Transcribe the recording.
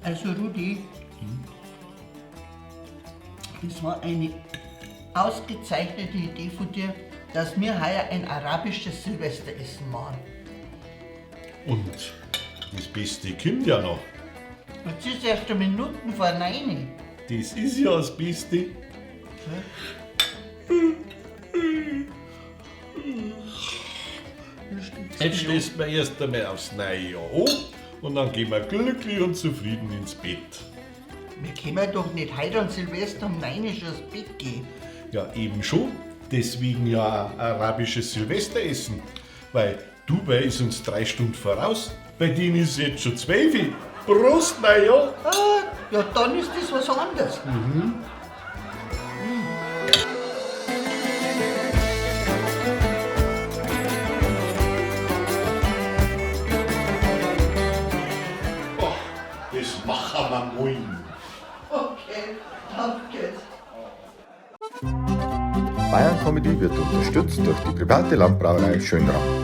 Also Rudi, das war eine ausgezeichnete Idee von dir, dass wir heuer ein arabisches Silvesteressen machen. Und das Beste kommt ja noch. Jetzt ist erst eine Minuten vor 9. Das ist ja das Beste. Jetzt schließt man erst einmal aufs neue Jahr an und dann gehen wir glücklich und zufrieden ins Bett. Wir können doch nicht heute an Silvester um 9 Uhr schon ins Bett gehen. Ja, eben schon. Deswegen ja auch arabisches Silvesteressen. Weil Dubai ist uns 3 Stunden voraus. Bei denen ist jetzt schon 12 Uhr. Prost, Neujahr! Ah, ja, dann ist das was anderes. Oh, das machen wir morgen. Okay, danke. Bayern Comedy wird unterstützt durch die private Landbrauerei Schönram.